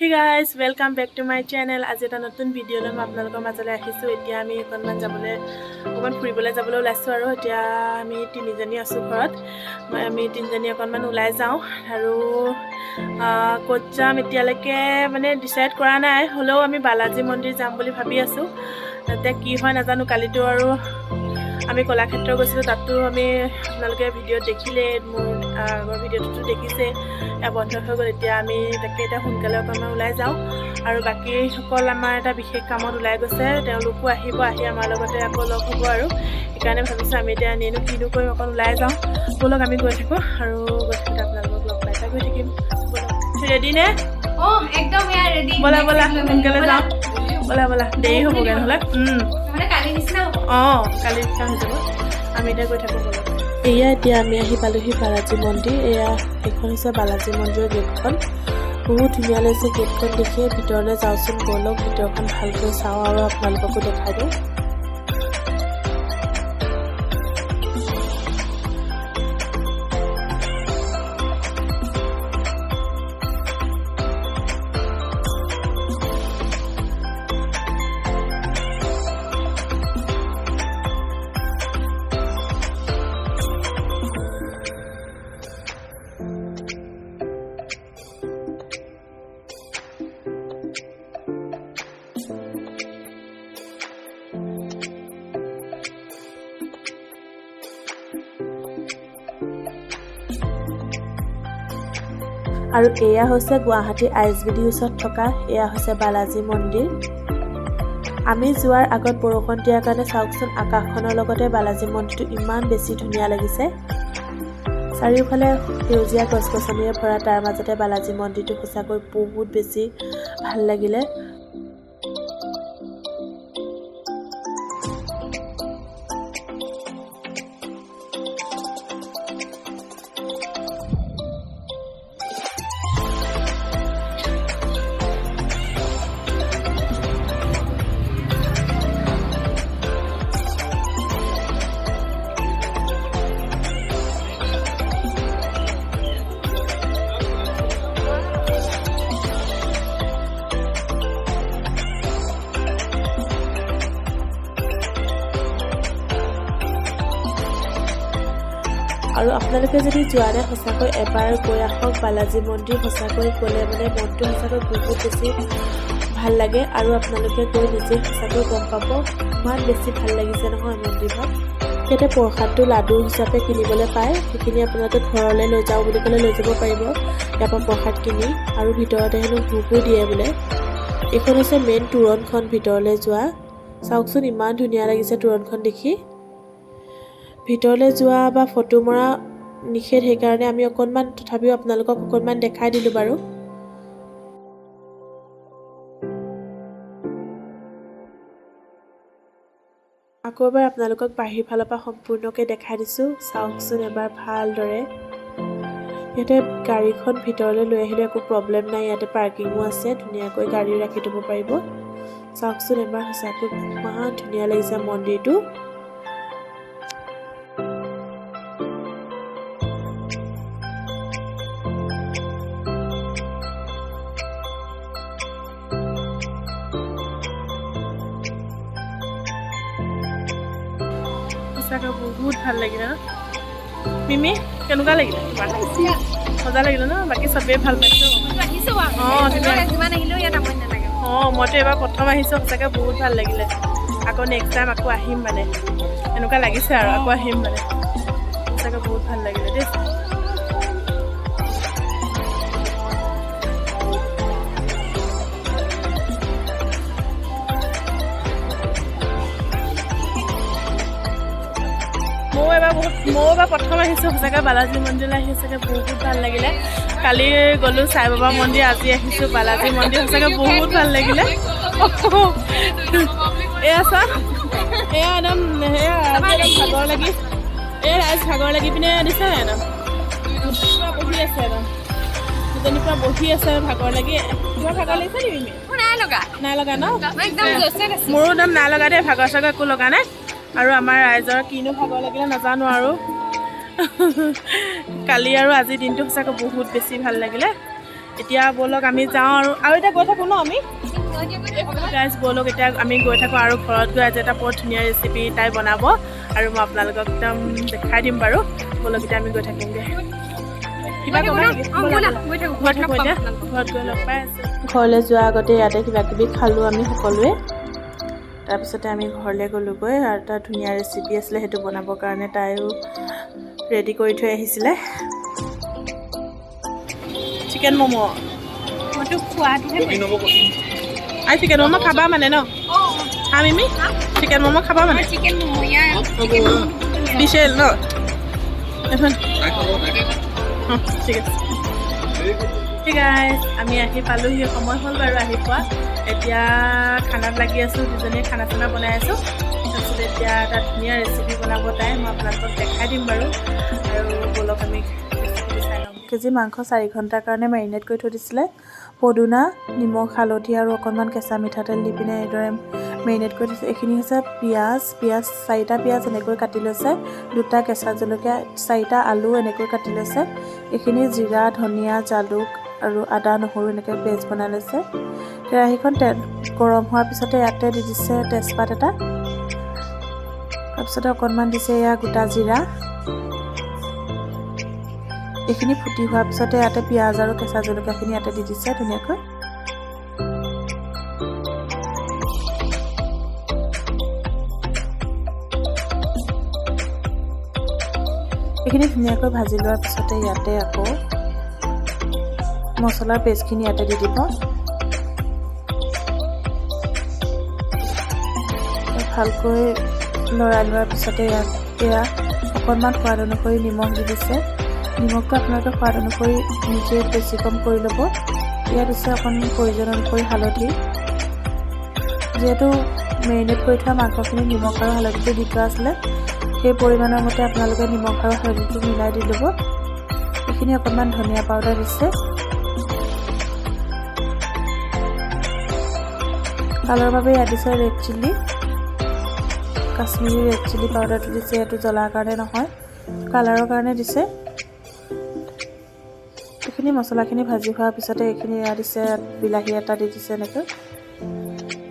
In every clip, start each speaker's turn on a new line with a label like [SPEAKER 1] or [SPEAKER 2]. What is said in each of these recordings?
[SPEAKER 1] Hey guys, welcome back to my channel. আজি এটা নতুন ভিডিঅ' লৈ মই আপোনালোকৰ মাজলৈ আহিছোঁ। এতিয়া আমি অকণমান ফুৰিবলৈ যাবলৈ ওলাইছোঁ আৰু এতিয়া আমি তিনিজনী আছোঁ ঘৰত। আমি তিনিজনী অকণমান ওলাই যাওঁ আৰু ক'ত যাম এতিয়ালৈকে মানে ডিচাইড কৰা নাই। হ'লেও আমি বালাজী মন্দিৰ যাম বুলি ভাবি আছোঁ। এতিয়া কি হয় নাজানো। কালিতো আৰু আমি কলাক্ষেত্ৰ গৈছিলোঁ, তাততো আমি আপোনালোকে ভিডিঅ'ত দেখিলে, মোৰ আগৰ ভিডিঅ'টোতো দেখিছে। এয়া বন্ধ হৈ গ'ল। এতিয়া আমি তাকে এতিয়া সোনকালে অকণমান ওলাই যাওঁ আৰু বাকীসকল আমাৰ এটা বিশেষ কামত ওলাই গৈছে, তেওঁলোকো আহিব, আহি আমাৰ লগতে আকৌ লগ হ'ব। আৰু সেইকাৰণে ভাবিছোঁ আমি এতিয়া এনেইনো কিনো কৰিম, অকণ ওলাই যাওঁ ব'লক। আমি গৈ থাকোঁ আৰু গৈ থাকোঁতে আপোনালোকক লগ পাই পাই গৈ থাকিম। ব'লক, ৰেডি নে?
[SPEAKER 2] অ, একদম এয়া ৰেডি।
[SPEAKER 1] ব'লা ব'লা, সোনকালে যাওঁ, ব'লা ব'লা, দেৰি হ'বগৈ নহ'লে।
[SPEAKER 2] নহ'লে কালি নিচিনা হ'ব।
[SPEAKER 1] অঁ, কালি নিচিনা হৈ যাব। আমি এতিয়া গৈ থাকোঁ, ব'লক। এয়া এতিয়া আমি আহি পালোহি বালাজী মন্দিৰ। এয়া এইখন হৈছে বালাজী মন্দিৰৰ গেটখন। বহুত ধুনীয়া লাগিছে গেটখন দেখিয়ে। ভিতৰলৈ যাওঁচোন ব'লক, ভিতৰখন ভালকৈ চাওঁ আৰু আপোনালোককো দেখাই দিওঁ। আৰু এয়া হৈছে গুৱাহাটীৰ আইএছবিটিৰ ওচৰত থকা এয়া হৈছে বালাজী মন্দিৰ। আমি যোৱাৰ আগত বৰষুণ দিয়াৰ কাৰণে চাওকচোন, আকাশখনৰ লগতে বালাজী মন্দিৰটো ইমান বেছি ধুনীয়া লাগিছে। চাৰিওফালে সেউজীয়া গছ গছনিৰে ভৰা, তাৰ মাজতে বালাজী মন্দিৰটো সঁচাকৈ বহুত বেছি ভাল লাগিলে। আৰু আপোনালোকে যদি যোৱা নাই, সঁচাকৈ এবাৰ গৈ আহক বালাজী মন্দিৰ। সঁচাকৈ গ'লে মানে মনটো সঁচাকৈ বহুত বেছি ভাল লাগে আৰু আপোনালোকে গৈ নিজে সঁচাকৈ গম পাব, ইমান বেছি ভাল লাগিছে নহয় মন্দিৰভাগ। ইয়াতে প্ৰসাদটো লাডু হিচাপে কিনিবলৈ পায়। সেইখিনি আপোনালোকে ঘৰলৈ লৈ যাওঁ বুলি ক'লে লৈ যাব পাৰিব ইয়াৰ পৰা প্ৰসাদ কিনি। আৰু ভিতৰতে হেনো ভোগো দিয়ে বোলে। এইখন হৈছে মেইন তোৰণখন ভিতৰলৈ যোৱা। চাওকচোন, ইমান ধুনীয়া লাগিছে তোৰণখন দেখি। ভিতৰলৈ যোৱা বা ফটো মৰা নিষেধ, সেইকাৰণে আমি অকণমান তথাপিও আপোনালোকক অকণমান দেখাই দিলোঁ বাৰু। আকৌ এবাৰ আপোনালোকক বাহিৰ ফালৰ পৰা সম্পূৰ্ণকৈ দেখাই দিছোঁ, চাওকচোন এবাৰ ভালদৰে। ইয়াতে গাড়ীখন ভিতৰলৈ লৈ আহিলে একো প্ৰব্লেম নাই, ইয়াতে পাৰ্কিঙো আছে, ধুনীয়াকৈ গাড়ী ৰাখি থ'ব পাৰিব। চাওকচোন এবাৰ, সঁচাকৈ ইমান ধুনীয়া লাগিছে মন্দিৰটো। সঁচাকৈ বহুত ভাল লাগিলে ন? মিমি, কেনেকুৱা লাগিলে তোমাৰ? মজা লাগিলে ন? বাকী চবেই ভাল পাইছোঁ।
[SPEAKER 2] আহিছো বাৰু। যিমান আহিলেও ইয়াত আমনি নালাগে।
[SPEAKER 1] অঁ, মইতো এবাৰ প্ৰথম আহিছোঁ, সঁচাকৈ বহুত ভাল লাগিলে। আকৌ নেক্সট টাইম আকৌ আহিম, মানে এনেকুৱা লাগিছে আৰু আকৌ আহিম। মানে সঁচাকৈ বহুত ভাল লাগিলে দেই। ময়ো এবাৰ প্ৰথম আহিছোঁ সঁচাকৈ বালাজী মন্দিৰলৈ আহি সঁচাকৈ বহুত ভাল লাগিলে। কালি গ'লোঁ চাই বাবা মন্দিৰ, আজি আহিছোঁ বালাজী মন্দিৰ, সঁচাকৈ বহুত ভাল লাগিলে। এয়া চোৱা, এয়া একদম, এয়া আজি একদম ভাগৰ লাগি, এই ৰাইজ ভাগৰ লাগি পিনে দিছে নাই, একদম পূৰা বহি আছে, একদম দুজনী পূৰা বহি আছে ভাগৰ লাগি। কিবা ভাগৰ লাগিছে নেকি মিমি?
[SPEAKER 2] মোৰ নাই লগা।
[SPEAKER 1] নাই লগা ন?
[SPEAKER 2] মই একদম জ'চত আছো।
[SPEAKER 1] মোৰো একদম নাই লগা দেই, ভাগৰ চাগৰ একো লগা নাই। আৰু আমাৰ ৰাইজৰ কিনো ভাগৰ লাগিলে নাজানো আৰু। কালি আৰু আজিৰ দিনটো সঁচাকৈ বহুত বেছি ভাল লাগিলে। এতিয়া ব'লক আমি যাওঁ আৰু আৰু এতিয়া গৈ থাকোঁ ন আমি। গাইজ, ব'লক এতিয়া আমি গৈ থাকোঁ আৰু ঘৰত গৈ আজি এটা বৰ ধুনীয়া ৰেচিপি তাই বনাব আৰু মই আপোনালোকক একদম দেখাই দিম বাৰু। ব'লক এতিয়া আমি গৈ থাকিমগৈ। কিবা ক'বা নেকি? ব'লা, ব'লা।
[SPEAKER 2] গৈ থাকোঁ।
[SPEAKER 1] গৈ থাকোঁ, এতিয়া ঘৰত গৈ লগ পাই আছোঁ। ঘৰলৈ যোৱাৰ আগতে ইয়াতে কিবা কিবি খালোঁ আমি সকলোৱে। তাৰপিছতে আমি ঘৰলৈ গ'লোগৈ আৰু এটা ধুনীয়া ৰেচিপি আছিলে, সেইটো বনাবৰ কাৰণে তাইও ৰেডি কৰি থৈ আহিছিলে, চিকেন ম'ম'।
[SPEAKER 2] মইতো খোৱাটোহে।
[SPEAKER 1] আই, চিকেন ম'ম' খাবা মানে ন? খাম আমি চিকেন ম'ম' খাবা মানে।
[SPEAKER 2] চিকেন ম'ম', ইয়াৰ চিকেন ম'ম'।
[SPEAKER 1] স্পেচিয়েল ন এখন। অঁ, ঠিক আছে। ঠিক গাইজ, আমি আহি পালোহি। সময় হ'ল বাৰু আহি পোৱা। এতিয়া খানাত লাগি আছোঁ, দুজনীয়ে খানা চানা বনাই আছোঁ। তাৰপিছত এতিয়া এটা ধুনীয়া ৰেচিপি বনাব তাই, মই আপোনালোকক দেখাই দিম বাৰু। আৰু ব'লক আমি ৰেচিপিটো চাই ল'ম। কেজি মাংস 4 ঘণ্টাৰ কাৰণে মেৰিনেট কৰি থৈ দিছিলে। পদুনা, নিমখ, হালধি আৰু অকণমান কেঁচা মিঠাতেল দি পিনে এইদৰে মেৰিনেট কৰি থৈছে। এইখিনি হৈছে পিঁয়াজ। পিঁয়াজ চাৰিটা পিঁয়াজ এনেকৈ কাটি লৈছে, দুটা কেঁচা জলকীয়া, চাৰিটা আলু এনেকৈ কাটি লৈছে। এইখিনি জিৰা, ধনিয়া, জালুক আৰু আদা, নহৰু এনেকৈ পেষ্ট বনাই লৈছে। কেৰাহীখন তেল গৰম হোৱাৰ পিছতে ইয়াতে দি দিছে তেজপাত এটা। তাৰপিছতে অকণমান দিছে এয়া গোটা জিৰা। এইখিনি ফুটি হোৱাৰ পিছতে ইয়াতে পিঁয়াজ আৰু কেঁচা জলকীয়াখিনি ইয়াতে দি দিছে ধুনীয়াকৈ। এইখিনি ধুনীয়াকৈ ভাজি লোৱাৰ পিছতে ইয়াতে আকৌ মছলাৰ পেষ্টখিনি ইয়াতে দি দিব। ভালকৈ লৰাই লোৱাৰ পিছতে ইয়াত এয়া অকণমান সোৱাদ অনুসৰি নিমখ দি দিছে। নিমখটো আপোনালোকে সোৱাদ অনুসৰি নিজে বেছি কম কৰি ল'ব। ইয়াত দিছে অকণমান প্ৰয়োজন অনুসৰি হালধি। যিহেতু মেৰিনেট কৰি থোৱা মাংসখিনি নিমখ আৰু হালধিটো দি থোৱা আছিলে, সেই পৰিমাণৰ মতে আপোনালোকে নিমখ আৰু হালধিটো মিলাই দি ল'ব। এইখিনি অকণমান ধনিয়া পাউডাৰ দিছে। কালাৰৰ বাবে ইয়াত দিছে red chilli, Kashmiri red chilli পাউডাৰটো দিছে। এইটো জ্বলাৰ কাৰণে নহয়, কালাৰৰ কাৰণে দিছে। এইখিনি মছলাখিনি ভাজি হোৱাৰ পিছতে এইখিনি ইয়াত দিছে, বিলাহী এটা দি দিছে এনেকৈ।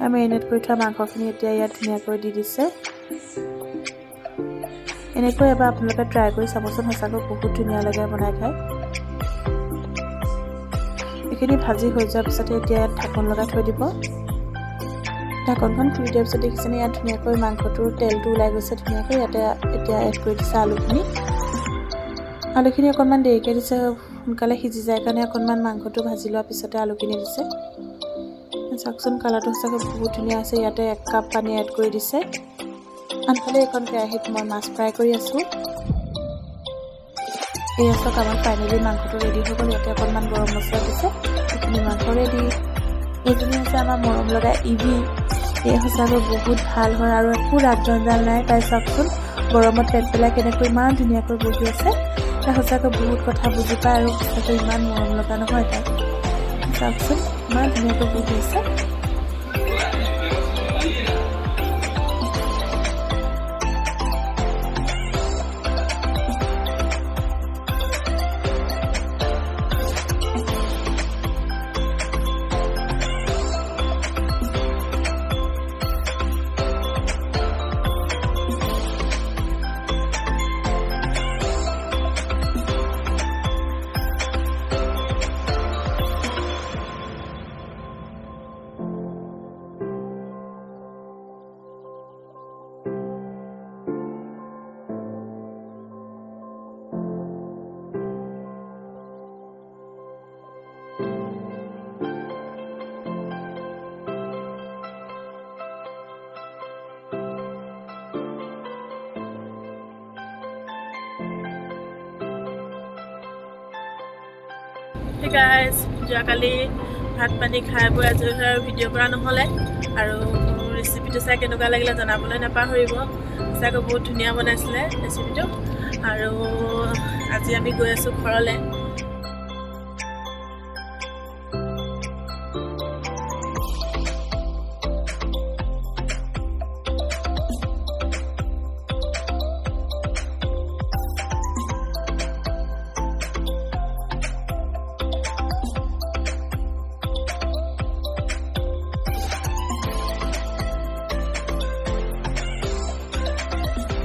[SPEAKER 1] আৰু মেৰিনেট কৰি থোৱা মাংসখিনি এতিয়া ইয়াত ধুনীয়াকৈ দি দিছে। এনেকৈ এবাৰ আপোনালোকে ট্ৰাই কৰি চাবচোন, সঁচাকৈ বহুত ধুনীয়া লাগে বনাই খাই। এইখিনি ভাজি হৈ যোৱাৰ পিছতে এতিয়া ইয়াত ঢাকোন লগাই থৈ দিব। ঢাকনখন খুলি দিয়াৰ পিছত দেখিছেনে, ইয়াত ধুনীয়াকৈ মাংসটোৰ তেলটো ওলাই গৈছে ধুনীয়াকৈ। ইয়াতে এতিয়া এড কৰি দিছে আলুখিনি। আলুখিনি অকণমান দেৰিকৈ দিছে, সোনকালে সিজি যায় কাৰণে অকণমান মাংসটো ভাজি লোৱাৰ পিছতে আলুখিনি দিছে। চাওকচোন, কালাৰটো সঁচাকৈ বহুত ধুনীয়া হৈছে। ইয়াতে 1 কাপ পানী এড কৰি দিছে। আনফালে এইখন কেৰাহীত মই মাছ ফ্ৰাই কৰি আছোঁ। এয়া চাওক, আমাৰ ফাইনেলি মাংসটো ৰেডি হৈ গ'ল। ইয়াতে অকণমান গৰম মছলা দিছে। এইখিনি মাংস ৰেডি। এইজনী হৈছে আমাৰ মৰম লগা ইভি। এই সঁচাকৈ বহুত ভাল হয় আৰু একো ৰাগ জঞ্জাল নাই তাই। চাওকচোন, গৰমত পেট পেলাই কেনেকৈ ইমান ধুনীয়াকৈ বহি আছে। তাই সঁচাকৈ বহুত কথা বুজি পায় আৰু সঁচাকৈ ইমান মৰম লগা নহয় তাই। চাওকচোন, ইমান ধুনীয়াকৈ বহি আছে। Hey guys, যোৱাকালি ভাত পানী খাই বৈ আজৰি হৈ আৰু ভিডিঅ' কৰা নহ'লে। আৰু ৰেচিপিটো চাই কেনেকুৱা লাগিলে জনাবলৈ নাপাহৰিব। সঁচাকৈ বহুত ধুনীয়া বনাইছিলে ৰেচিপিটো। আৰু আজি আমি গৈ আছোঁ ঘৰলৈ।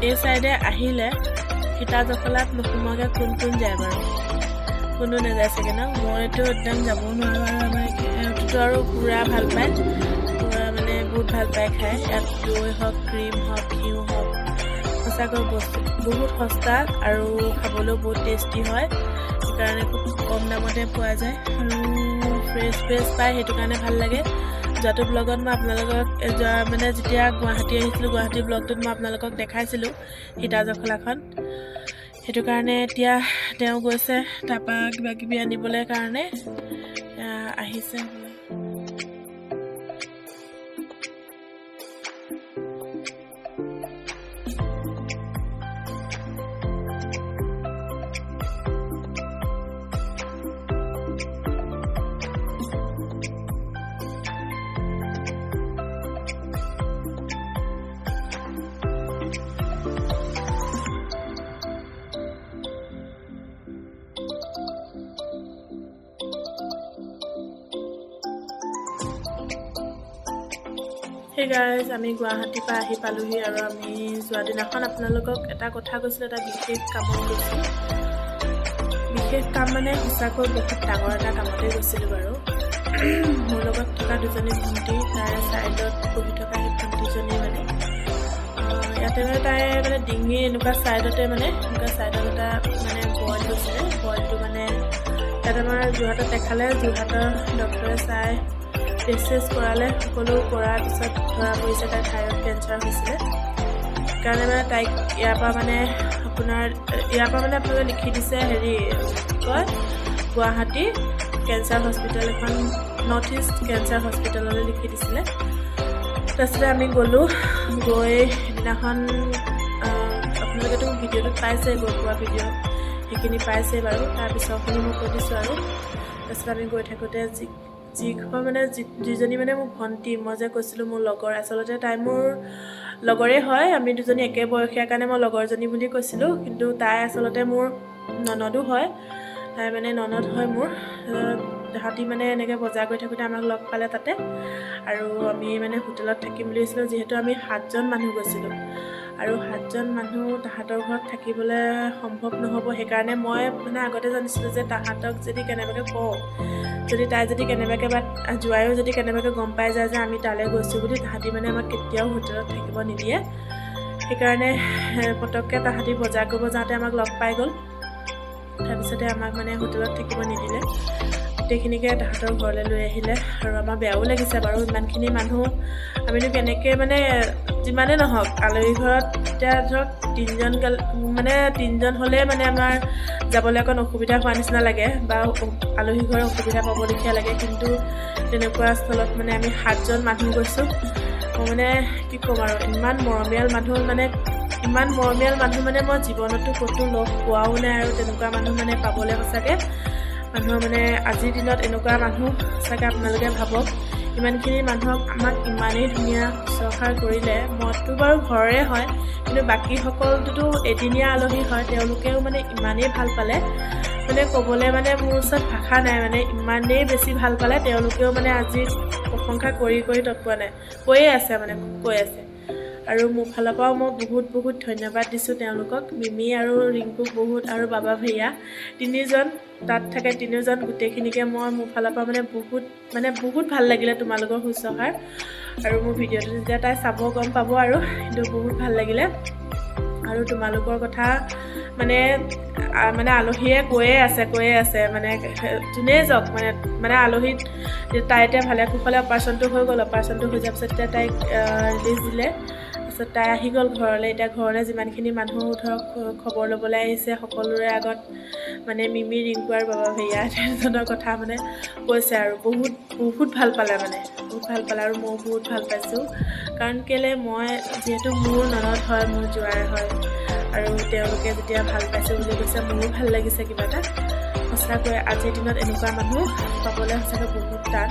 [SPEAKER 1] এই চাইডে আহিলে সীতাজখলাত নোসোমোৱাকৈ কোন কোন যায় বাৰু? কোনো নাযায় চাগে ন? মইতো একদম যাবও নোৱাৰোঁ। আৰু আমাৰ এওঁটোতো আৰু পূৰা ভাল পায়, পূৰা মানে বহুত ভাল পায় খাই। ইয়াত দৈ হওক, ক্ৰীম হওক, ঘিউ হওক, সঁচাকৈ বস্তু বহুত সস্তা আৰু খাবলৈও বহুত টেষ্টি হয়। সেইকাৰণে খুব কম দামতে পোৱা যায় আৰু ফ্ৰেছ ফ্ৰেছ পায়, সেইটো কাৰণে ভাল লাগে। যোৱাটো ব্লগত মই আপোনালোকক যোৱা মানে যেতিয়া গুৱাহাটী আহিছিলোঁ, গুৱাহাটী ব্লগটোত মই আপোনালোকক দেখাইছিলোঁ সীতা জখলাখন। সেইটো কাৰণে এতিয়া তেওঁ গৈছে তাৰপৰা কিবা কিবি আনিবলৈ কাৰণে আহিছে বোলে। সেই গাইজ, আমি গুৱাহাটীৰ পৰা আহি পালোহি। আৰু আমি যোৱা দিনাখন আপোনালোকক এটা কথা কৈছিলোঁ, এটা বিশেষ কামত গৈছিলোঁ। বিশেষ কাম মানে সঁচাকৈ বহুত ডাঙৰ এটা কামতে গৈছিলোঁ বাৰু। মোৰ লগত থকা দুজনী ভণ্টি, তাৰে ছাইডত বহি থকা সেই ভণ্টিজনী মানে ইয়াতে মানে তাই মানে ডিঙিৰ এনেকুৱা ছাইডতে মানে এনেকুৱা ছাইডত এটা মানে বইল হৈছিলে। বইলটো মানে ইয়াত আমাৰ যোৰহাটত দেখালে, যোৰহাটৰ ডক্টৰে চাই টেষ্ট চেষ্ট কৰালে, সকলো কৰাৰ পিছত ধৰা পৰিছে তাইৰ থাইৰইড কেঞ্চাৰ হৈছিলে। সেইকাৰণে মানে তাইক ইয়াৰ পৰা মানে আপোনাৰ ইয়াৰ পৰা মানে আপোনালোকে লিখি দিছে, হেৰি কি কয়, গুৱাহাটী কেঞ্চাৰ হস্পিটেল এখন, নৰ্থ ইষ্ট কেঞ্চাৰ হস্পিটেললৈ লিখি দিছিলে। তাৰপিছতে আমি গ'লোঁ। গৈ সেইদিনাখন আপোনালোকেতো ভিডিঅ'টোত পাইছে, গৈ পোৱা ভিডিঅ' সেইখিনি পাইছে বাৰু, তাৰপিছৰখিনি মই কৈ দিছোঁ আৰু। তাৰপিছত আমি গৈ থাকোঁতে যিখন মানে যিজনী মানে মোৰ ভণ্টি, মই যে কৈছিলোঁ মোৰ লগৰ, আচলতে তাই মোৰ লগৰে হয়। আমি দুজনী একে বয়সীয়া কাৰণে মই লগৰজনী বুলি কৈছিলোঁ, কিন্তু তাই আচলতে মোৰ ননদো হয়। তাই মানে ননদ হয় মোৰ। তাহাঁতি মানে এনেকৈ বজাৰ কৰি থাকোঁতে আমাক লগ পালে তাতে। আৰু আমি মানে হোটেলত থাকিম বুলি ভাবিছিলোঁ, যিহেতু আমি 7জন মানুহ গৈছিলোঁ আৰু 7জন মানুহ তাহাঁতৰ ঘৰত থাকিবলৈ সম্ভৱ নহ'ব। সেইকাৰণে মই মানে আগতে জানিছিলোঁ যে তাহাঁতক যদি কেনেবাকৈ কওঁ, যদি তাই যদি কেনেবাকৈ বা জোঁৱাইও যদি কেনেবাকৈ গম পাই যায় যে আমি তালৈ গৈছোঁ বুলি, তাহাঁতি মানে আমাক কেতিয়াও হোটেলত থাকিব নিদিয়ে। সেইকাৰণে পটককৈ তাহাঁতি বজাৰ কৰিব যাওঁতে আমাক লগ পাই গ'ল। তাৰপিছতে আমাক মানে হোটেলত থাকিব নিদিলে, গোটেইখিনিকে তাহাঁতৰ ঘৰলৈ লৈ আহিলে। আৰু আমাৰ বেয়াও লাগিছে বাৰু, ইমানখিনি মানুহ আমিনো কেনেকৈ মানে যিমানেই নহওক আলহী ঘৰত এতিয়া ধৰক তিনিজন গ'ল, মানে তিনিজন হ'লে মানে আমাৰ যাবলৈ অকণ অসুবিধা হোৱা নিচিনা লাগে বা আলহী ঘৰৰ অসুবিধা পাবলগীয়া লাগে। কিন্তু তেনেকুৱা স্থলত মানে আমি 7জন মানুহ গৈছোঁ। মই মানে কি ক'ম আৰু, ইমান মৰমীয়াল মানুহ মানে ইমান মৰমীয়াল মানুহ মানে মই জীৱনতো ক'তো লগ পোৱাও নাই। আৰু তেনেকুৱা মানুহ মানে পাবলৈ সঁচাকৈ মানুহৰ মানে আজিৰ দিনত এনেকুৱা মানুহ সঁচাকৈ আপোনালোকে ভাবক, ইমানখিনি মানুহক আমাক ইমানেই ধুনীয়া শুশ্ৰূষা কৰিলে। মইতো বাৰু ঘৰৰে হয়, কিন্তু বাকীসকলটোতো এদিনীয়া আলহী হয়, তেওঁলোকেও মানে ইমানেই ভাল পালে, মানে ক'বলৈ মানে মোৰ ওচৰত ভাষা নাই, মানে ইমানেই বেছি ভাল পালে। তেওঁলোকেও মানে আজি প্ৰশংসা কৰি কৰি তত পোৱা নাই, কৈয়ে আছে মানে কৈ আছে। আৰু মোৰ ফালৰ পৰাও মই বহুত বহুত ধন্যবাদ দিছোঁ তেওঁলোকক, মিমি আৰু ৰিংকুক বহুত, আৰু বাবা ভাইয়া তিনিজন তাত থাকে, তিনিওজন গোটেইখিনিকে মই মোৰ ফালৰ পৰা মানে বহুত ভাল লাগিলে তোমালোকৰ শুশ্ৰূষাৰ। আৰু মোৰ ভিডিঅ'টো যেতিয়া তাই চাব গম পাব আৰু, কিন্তু বহুত ভাল লাগিলে। আৰু তোমালোকৰ কথা মানে মানে আলহীয়ে কৈয়ে আছে, কৈয়ে আছে, মানে যোনেই যাওক মানে মানে আলহীত তাই এতিয়া ভালে কুশলে অপাৰেশ্যনটো হৈ গ'ল। অপাৰেশ্যনটো হৈ যোৱাৰ পিছত এতিয়া তাইক ৰিলিজ দিলে, তাৰপিছত তাই আহি গ'ল ঘৰলৈ। এতিয়া ঘৰলৈ যিমানখিনি মানুহ ধৰক খবৰ ল'বলৈ আহিছে, সকলোৰে আগত মানে মিমি, ৰিংকু আৰু বাবা ভাইয়া দুজনৰ কথা মানে কৈছে আৰু বহুত বহুত ভাল পালে, মানে বহুত ভাল পালে। আৰু ময়ো বহুত ভাল পাইছোঁ, কাৰণ কেলৈ মই যিহেতু মোৰ ননদ হয়, মোৰ জোঁৱাই হয়, আৰু তেওঁলোকে যেতিয়া ভাল পাইছে বুলি কৈছে মোৰো ভাল লাগিছে কিবা এটা। সঁচাকৈ আজিৰ দিনত এনেকুৱা মানুহ পাবলৈ সঁচাকৈ বহুত টান।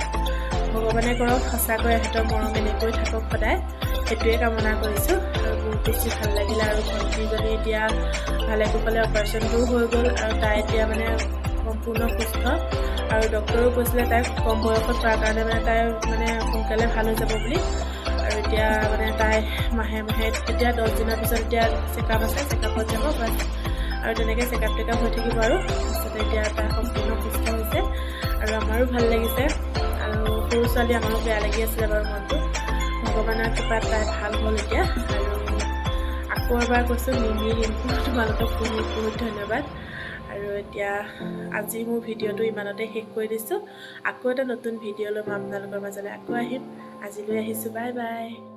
[SPEAKER 1] ভগৱানে কৰক সঁচাকৈ ইহঁতৰ মৰম এনেকৈ থাকক সদায়, সেইটোৱে কামনা কৰিছোঁ। আৰু বহুত বেছি ভাল লাগিলে। আৰু ভণ্টিজনী এতিয়া ভালে কুশলে অপাৰেশ্যনটোও হৈ গ'ল আৰু তাই এতিয়া মানে সম্পূৰ্ণ সুস্থ। আৰু ডক্টৰেও কৈছিলে তাই কম বয়সত হোৱাৰ কাৰণে মানে তাই মানে সোনকালে ভাল হৈ যাব বুলি। আৰু এতিয়া মানে তাই মাহে মাহে এতিয়া 10 দিনৰ পিছত এতিয়া চেকআপ আছে, চেকআপত যাব বাছ। আৰু তেনেকৈ চেকআপ টেকআপ হৈ থাকিব। আৰু তাৰপিছতে এতিয়া তাই সম্পূৰ্ণ সুস্থ হৈছে আৰু আমাৰো ভাল লাগিছে। আৰু সৰু ছোৱালী, আমাৰো বেয়া লাগি আছিলে বাৰু মনটো। ভগৱানৰ কৃপাত তাই ভাল হ'ল এতিয়া। আৰু আকৌ এবাৰ কৈছোঁ, মিমি, ৰিংকু, তোমালোকক বহুত বহুত ধন্যবাদ। আৰু এতিয়া আজি মোৰ ভিডিঅ'টো ইমানতে শেষ কৰি দিছোঁ। আকৌ এটা নতুন ভিডিঅ' লৈ মই আপোনালোকৰ মাজলৈ আকৌ আহিম। আজিলৈ আহিছোঁ, বাই বাই।